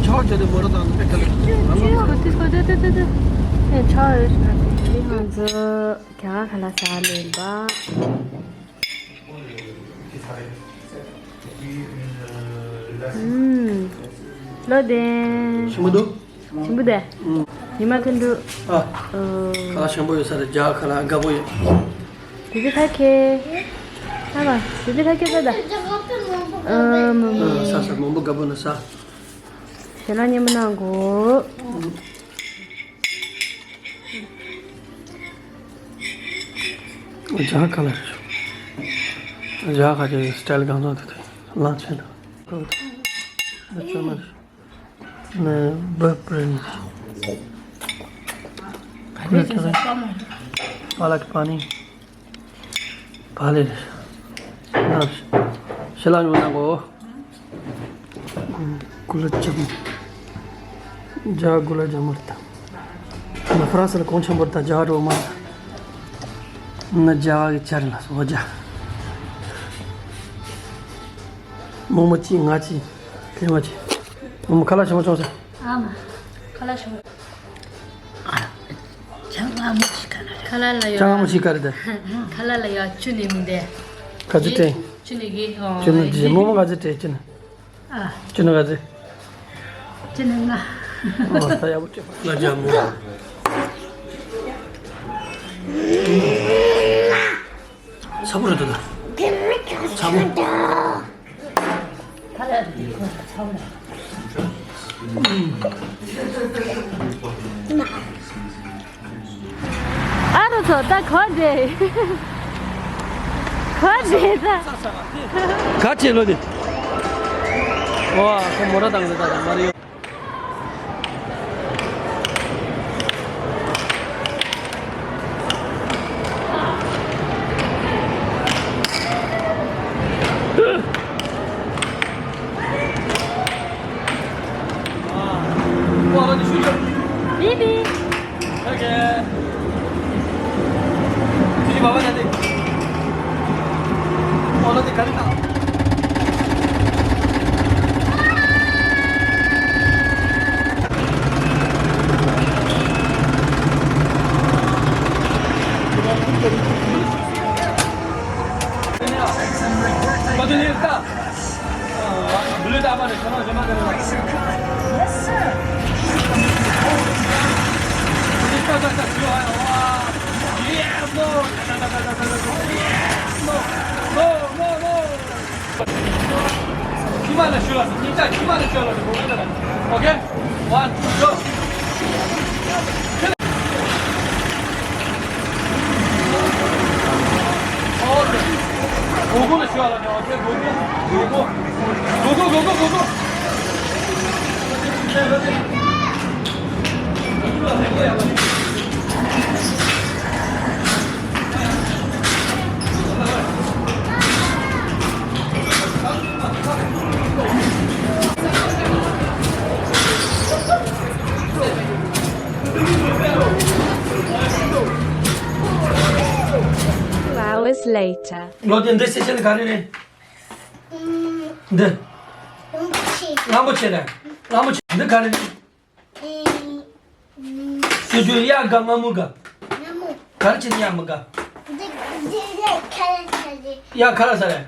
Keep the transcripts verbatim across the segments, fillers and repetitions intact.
ཆོག་ཆོག་དེ་མོ་ར་དང་དེ་ཁ་ལ། ཁོ་དེ་ཁོ་དེ་དེ་དེ་དེ། ཨེ་ཆོག་ཡོད་ཤག་དེ། དེ་ང་ཚོ་གྱ་ག་ལ་ས་ལེན་པ། ཨུམ། ལོ་དེ། ཞིམ་པོ་འདུག་ཞིམ་པོ་དེ། ཨུམ། ཉི་མ་ཐུན་དྲུག་ཨ། ཨོ། ཁ་ལག་ཞིམ་པོ་ཡོད་ས་རེད། རྒྱ་གར་ཁ་ལག་དགའ་པོ་ཡོད། དེ་དེ་ཁ་ཁེ། ཨ་མ། དེ་དེ་ཁ་ཁེ་ས་ད། ཨ་མ་མ། ཨ། ས་ས་མང་པོ་དགའ་པོ་ན་ས། ཞེ་ལ་སྙན་མོ་གནང་གོ། རྒྱ་གར་ལ་རེད། རྒྱ་གར་གྱི་སི་ཊལ་གང་བྱུང་དེ་དེ་གླང་ཆེན་དང་། ནི་བབ་རིན། पालक पानी। पाले। ཞེ་ལ་ཉོ་ན་གོ། गुलाब जामुन། རྒྱ་गुलाब जामुन ད། ན་ཧྥ་རན་སི་ལ་གོང་ཆེན་པོ་ད་རྒྱ་རོ་མ། ན་རྒྱ་གི་ཆར་ལ་སོ་རྒྱ། མོག་མོག་ཅིག་ང་ཅིག་ལེ་མ་ཅིག་མོག་མོག་ཁ་ལག་ཞིམ་པོ་བྱུང་ས། ཨ་མ། ཁ་ལག་ཞིམ་པོ། ཅང་ང་མོ་ཞིག་ཁ་ལག་ལ་ཡ། ཅང་ང་མོ་ཞིག་ག་རེ་ད། ཁ་ལག་ལ་ཡ་ཅུ་ནི་མི་འདེ། ག་ཚོད་སྤྲད། ཅུ་ནི་གི་ཨོ། ཅུ་ནི་ཅི་མོག་མོག་ག་ཚོད་སྤྲད་ཅུ་ནི། ཨ། ཅུ་ནི་ག་ཚོད། ཅུ་ནི་ལྔ། ཨོ་ད་ཡག་པོ་སྤྲད་པ། ལ་རྒྱ་མོ། ཚ་པོ་རེད་འདུག་ད། ཚ་པོ། ཨ་རོ་ཚོ་ད་ག་འདྲས། ག་འདྲས་ད། ག་ཆེ་ལོ་དེ། ཝ་ཁོ་མོ་ར་དང་ཟེ་ད་མ་རེད། Baby. Okay. Sini bawa nanti. Kalau di kali tak. Kau tu ni tak? Okay? One, go. Two hours later. ལོ་དེ་འདི་སེ་ཆེན་ག་རེ་རེད། འདི། གླང་པོ་ཆེ་རེད། གླང་པོ་ཆེ་འདི་ག་རེ་རེད། ཅོ་ཅོ་ཡ་ག་ང་མུ་ག་ག་རེ་བྱེད་ཡ་མུ་ག་ཡ་ཁ་ལ་ས་རེད།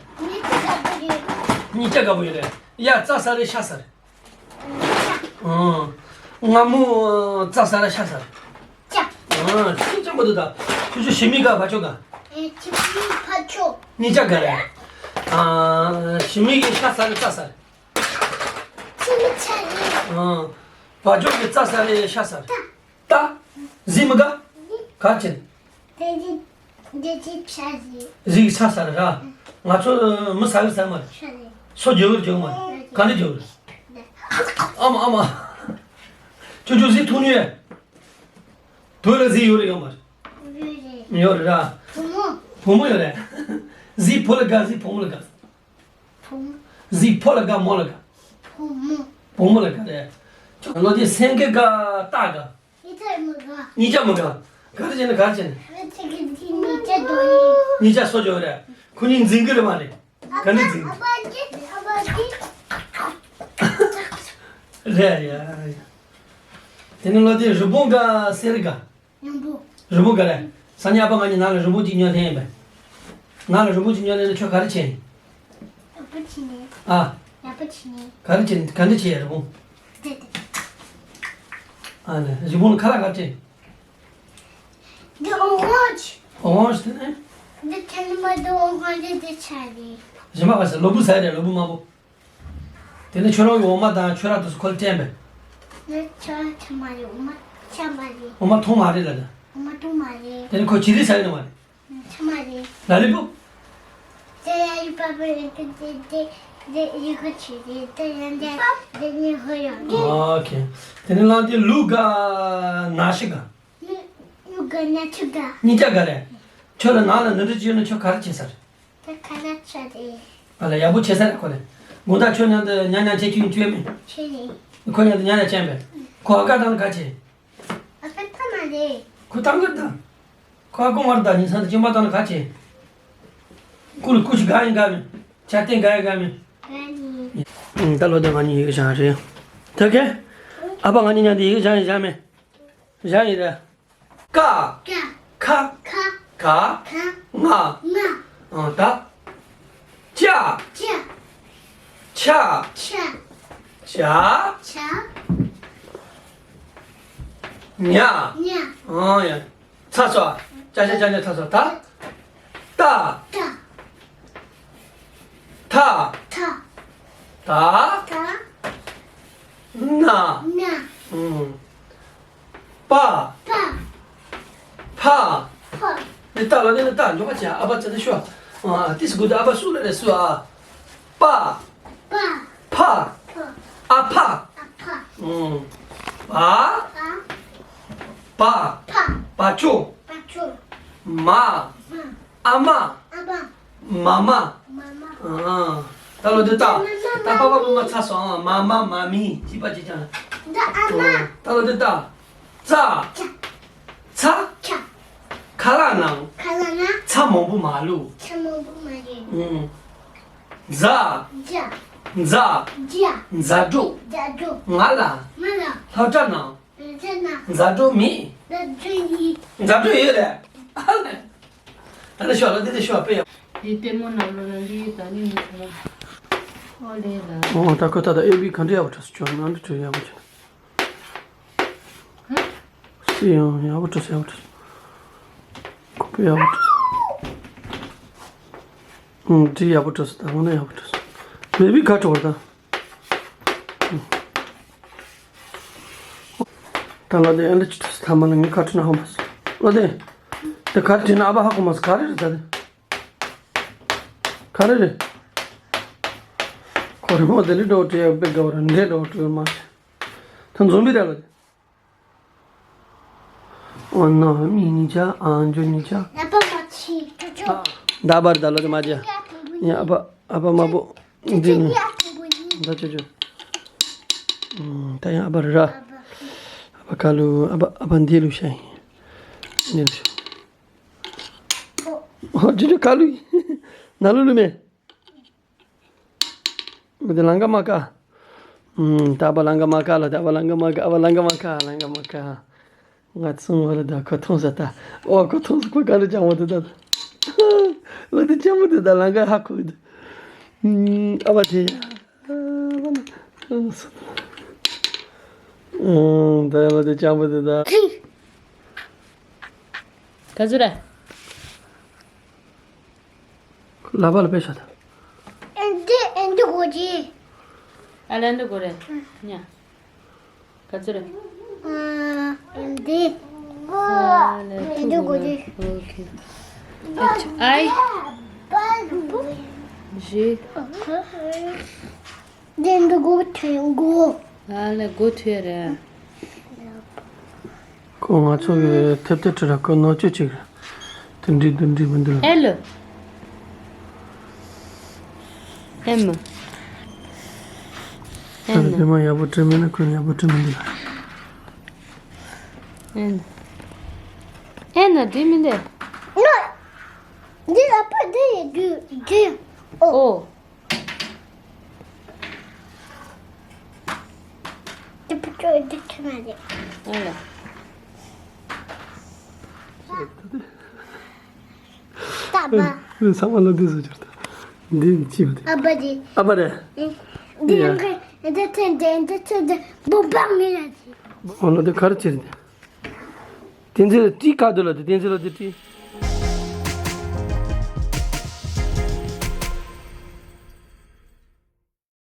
གཉིས་ཆ་ག་པོ་ཡོད་རེད། ཡ་རྩ་ས་རེད་ཤ་ས་རེད། ང་མུ་རྩ་ས་རེད་ཤ་ས་རེད། ཅ། ཨ། ཅི་ཅམ་པོ་འདུག་ད། ཆུ་ཆུ་ཞི་མི་ག་བ་ཆོ་ག་ཨེ་ཆི་མི་ཕ་ཆོ། གཉིས་ཆ་ག་རེད། ཨ། ཞི་མི་གི་ཤ་ས་རེད་རྩ་ས་རེད། ཆི་མི་ཆ་རེད། ཨ། བ་ཆོ་གི་རྩ་ས་རེད་ཤ་ས་རེད། ད། ཟི་མི་ག་ག་ཅི། དེ་ཅི། དེ་ཅི་ཆ་རེད། ཟི་གི་ཆ་ས་རེད་ར། ང་ཚོ་མི་ས་གི་ས་མ་རེད། ཆ་རེད། སོ་རྒྱུ་གི་རྒྱུ་མ་རེད། ག་འདྲ་རྒྱུ་རེད། ཨ་མ་ཨ་མ། ཆུ་ཆུ་ཟི་ཐུང་ཉུལ། དོན་ལ་ཟི་ཡོད་རེད་ཡོད་མ་རེད། ཡོད་རེད་ར། བུ་མོ། བུ་མོ་ཡོད་རེད། ཟི་བུ་ལ་དགའ་ཟི་བུ་མོ་ལ་དགའ། བུ་མོ། ཟི་བུ་ལ་དགའ་མོ་ལ་དགའ། བུ་མོ། བུ་མོ་ལ་དགའ་རེད། ལོ་དེ་སེང་གེ་དགའ་རྟ་དགའ། གཉིས་ཆ་མི་དགའ། གཉིས་ཆ་མི་དགའ། ག་རེ་བྱས་ན་ག་རེ་བྱས་ན། གཉིས་ཆ་སོ་ཅོ་རེད། ཁོ་གཉིས་འཛིང་གི་རེད་མ་རེད། ག་ནས་འཛིང་། ཨ་ཕ་ཅི་ཨ་ཕ་ཅི། རེད་རེད། དེ་ནི་ལོ་དེ་རི་བོང་ག་སེར་ག་རི་བོང་། རི་བོང་ག་རེད། སང་ཉིན་ཨ་ཕ་ང་གཉིས་ནང་ལ་རི་བོང་གཅིག་ཉོ་ཐེངས་ཡིན་པས། ནང་ལ་རི་བོང་གཅིག་ཉོ་ནས་ནི་ཁྱོད་ག་རེ་བྱེད་ནི། ཡག་པོ་བྱེད་ནི། ཨ། ཡག་པོ་བྱེད་ནི། ག་རེ་བྱེད་ག་འདྲ་བྱེད་ཡ་རི་བོང་། དེ་དེ། ཨ་ནི་རི་བོང་ལ་ཁ་ལག་ག་རེ་བྱེད། འདི་ཨོ་རེན་ཇི། ཨོ་རེན་ཇི་དེ་ནི། འདི་ཐེ་ནི་མ་འདི་ཨོ་རེན་ཇི་འདི་ཆ་རེད། གཞན་པ་ག་ས་ལོ་བུ་ཟ་ཡ་རེད། ལོ་བུ་དམར་པོ། དེ་ནས་ཁྱོད་རང་གི་འོ་མ་དང་ཁྱོད་རང་དུ་སུ་ཁོལ་སྤྲད་པས། ང་ཁྱོད་རང་ཁྱོད་མ་རེད། འོ་མ་ཁྱོད་མ་རེད། འོ་མ་ཐུང་མ་རེད་ལ་ད། འོ་མ་ཐུང་མ་རེད། དེ་ནས་ཁོ་ཇི་ལི་ཟ་ཡི་ནི་མ་རེད། ཁྱོད་མ་རེད། ལ་ལི་པུ། དེ་ཡ་ཡི་པ་པ་རེད། དེ་དེ་དེ་ཡི་ཁོ་ཆི་རེད། དེ་ཡ་འདི་དེ་ནི་ཧོ་ཡོ་རེད། ཨོ་ཁེ། དེ་ནས་ལ་དེ་ལུག་ག་ན་ཤི་ག་ལུག་ག་ན་ཆུ་ག་གཉིས་ཀ་ག་རེད། ཁྱོད་ལ་ནང་ལ་འདི་འདྲ་ཅིག་ཡོད་ན་ཁྱོད་ག་རེ་བྱེད་ས་རེད། ད་ཁ་ན་ཆ་རེད། ཨ་ལ་ཡག་པོ་བྱེད་ས་རེད་ཁོ་ལ། དགོང་དག་ཁྱོད་མཉམ་དུ་ཉལ་ཉལ་བྱེད་ཁྱོད་ཁྱོད་མེད། ཁྱོད་ནི། ཁོ་མཉམ་དུ་ཉལ་ཉལ་བྱེད་པས། ཁོ་ཨ་ཀ་དང་ནི་ག་བྱེད། ཨ་ཀ་ཐ་མ་རེད། ཁོ་ཏང་གི་དང་། ཁོ་ཨ་ཀོ་མར་དང་ཉིན་སང་དུ་ཅི་མ་དང་ནི་ག་བྱེད། ཀུ་ལུ་ཀུ་ཤི་ག་ཡིན་ག་མེད། ཆ་རྟེན་ག་ཡིན་ག་མེད། ག་ནི། ད་ལོ་དེ་ང་གཉིས་ཡི་གེ་སྦྱང་རེད། ད་གེ། ཨ་ཕ་ང་གཉིས་མཉམ་དུ་ཡི་གེ་སྦྱང་ཡིན་སྦྱང་མེད། སྦྱང་ཡིན་རེད། ཀ་ཀ་ཁ་ཁ་ཁ་ཁ་ང་ང་ཨ་ད། ཅ་ཅ་ཆ་ཆ་ཇ་ཇ་ཉ་ཉ་ཨ་ཡ། ཚ་སོ། ཅ་ཅ་ཅ་ཉ་ཚ་སོ། ད། ཏ་ཏ་ཐ་ཐ་ད། ད་ན་ན་ཨུམ། པ། པ། ཕ། ཕ། ནི་ཏ་ལ་ནི་ནི་ཏ་འཇོག་པ་བྱ། ཨ་ཕ་ཙི་ནི་ཤོ། ཨ་ཏི་སི་གུ་ཏི་ཨ་ཕ་སུ་ལ་རེ་སུ་ཨ། པ། པ། ཕ། ཕ། ཨ་ཕ། ཨ་ཕ། ཨུམ། བ། བ། བ། བ། བ་ཆུ། བ་ཆུ། མ། མ། ཨ་མ། ཨ་མ། མ་མ། མ་མ། ཨ། ད་ལོ་དེ་ད། མ་མ། ད་པ་པ་མ་མ་ཚ་སོང་། ཨ། མ་མ་མ་མི་ཅི་པ་ཅི་ཅང་། ད་ཨ་མ། ཨ། ད་ལོ་དེ་ད། ཙ། ཙ། ཚ། ཚ། ཁ་ལག་ནང་། ཁ་ལག་ནང་། ཚྭ་མང་པོ་མ་བླུགས། ཚྭ་མང་པོ་མ་བླུགས། ཨུམ། ཛ། ཛ། ཛ། ཛ། ཛ་དྲུག་ཛ་དྲུག་ང་ལ། ང་ལ། སློབ་གྲྭ་ནང་། སློབ་གྲྭ་ནང་། ཛ་དྲུག་མི། ཛ་དྲུག་མི། ཛ་དྲུག་ཡོད་རེད། ཨ་ལེ། ད་ནི་ཤོག་ལ་འདི་ནི་ཤོག་དཔེ་ཡག་འདི་ལྟད་མོ་ནང་ལོ་ལ་འདི་ད་ནི་མི་ཚོ་ཨོ་ལེ་ལ། ཨོ་ད་ཁོ་ད་ད་ཨེ་བི་ག་འདྲ་ཡག་པོ་འགྲོ་སོང་། ཁྱོད་ང་འདྲ་འགྲོ་ཡག་པོ་བྱུང་། ཧ། སི་ཡང་ཡག་པོ་འགྲོ་སོང་། ཡག་པོ་འགྲོ་སོང་། ཁོ་པས་ཡག་པོ་འགྲོ་སོང་། ཨུམ་འདི་ཡག་པོ་འགྲོ་སོང་། ད་ང་འདྲ་ཡག་པོ་འགྲོ་སོང་། ཨེ་བི་ག་འགྲོ་བ་ད། ད་ལ་དེ་ཨེ་འདྲ་ཅི་ཐུབ་སི་ཐ་མ་ལ་ངས་ཁ་ཁྲིད་ན་ཧ་མ་སོང་། ལ་དེ། དེ་ཁ་ཁྲིད་ན་ཨ་ཕ་ཧ་གོ་མ་སོང་། ག་རེ་རེད་ད་དེ། ག་རེ་རེད། ཁོ་རེ་མོ་དེ་ལི་འགྲོ་བྲེ་ཡག་པེ་ག་བ་ར་འདྲེ་འགྲོ་བྲེ་མ། ད་འཛོམས་པི་ར་ལ་དེ། ཨོ་ནོ་མི་ཉི་ཆ་ཨང་ཇོ་ཉི་ཆ། ད་པར་ད་ལོ་དེ་མ་ཅི། ཡ་ཨ་ཕ་ཨ་ཕ་མ་པོ། འདི་ནི། ད་ཅོ་ཅོ། ད་ཡང་ཨ་ཕ་རེད་ར། ཨ་ཕ་ཁ་ལུ་ཨ་ཕ་ཨ་ཕ་འདི་ལུ་ཤ་ཡིན། འདི་ལུ་ཤ། ཨོ་ཅོ་ཅོ་ཁ་ལུ་ཡིན། ན་ལུ་ལུ་མེ། འདི་ལང་ཀ་མ་ཀ། ད་ཨ་ཕ་ལང་ཀ་མ་ཀ་ལ་ད་ཨ་ཕ་ལང་ཀ་མ་ཀ་ཨ་ཕ་ལང་ཀ་མ་ཀ་ལང་ཀ་མ་ཀ། ང་ཚོ་བ་ལ་ད་ཁོ་མཐོང་ས་ད། ཨོ་ཁོ་མཐོང་ས་ཁོ་ག་ལ་ཅང་མོ་དེ་ད། ལ་དེ་ཅང་མོ་དེ་ད་ལང་ཀ་ཧ་ཁོ་གི་འདུག་ཨ་བ་དེ་ཡ། ད་ལ་དེ་ཅང་མོ་དེ་ད། ག་ཚོད་རེད། ལ་བ་ལ་པེ་ཤ་ད། ཨེ་འདི་ཨེ་འདི་གོ་ཅི། ཨ་ལ་འདི་གོ་རེད། ཉ། ག་ཚོད་རེད། ཨ་འདི། ཨ་ལ་འདི་གོ་ཅི། ཨོ་ཁེ། ཨེཆ་ཨའི། ཇི། འདི་འདི་གོ་ཐེ་གོ། ཨ་ལ་གོ་ཐེ་རེད། ཁོ་ང་ཚོ་གི་ཐེབས་ཐེབས་ཁྲི་ར་ཁོ་ནོར་བཅུ་གཅིག་རེད། དེ་འདྲི་དེ་འདྲི་མི་འདུག་ཨེ་ལོ། ཨེ་མ། ཨེ་ད་ན། དེ་མ་ཡག་པོ་བྲིས་མེད་ན་ཁོས་ཡག་པོ་བྲིས་མི་འདུག་ཨེ་ན། ཨེ་ན་འདི་མི་འདུག་འདི་ལ་པ་འདི་ཡི་འདི་འདི་ཨོ། ཨོ། ཀྲོ་འདི་ཁྱོད་མ་རེད། ཨ་ལ། ཏ་པ། ཨ་ཚང་མ་ལོ་འདི་བཟོ་ཅིག་ད། འདི་ཅི་བ་དེ། ཨ་པ་དེ། ཨ་པ་རེད། འདི་ཡང་གི་འདི་ཐེན་འདི་འདི་ཐེན་འདི་བུམ་པ་མི་ལ་དེ། ཨ་ལོ་འདི་ག་རེ་བྱེད་རེད། བསྟན་འཛིན་ལ་ཏི་ག་འདུག་ལ་དེ། བསྟན་འཛིན་ལ་དེ་ཏི།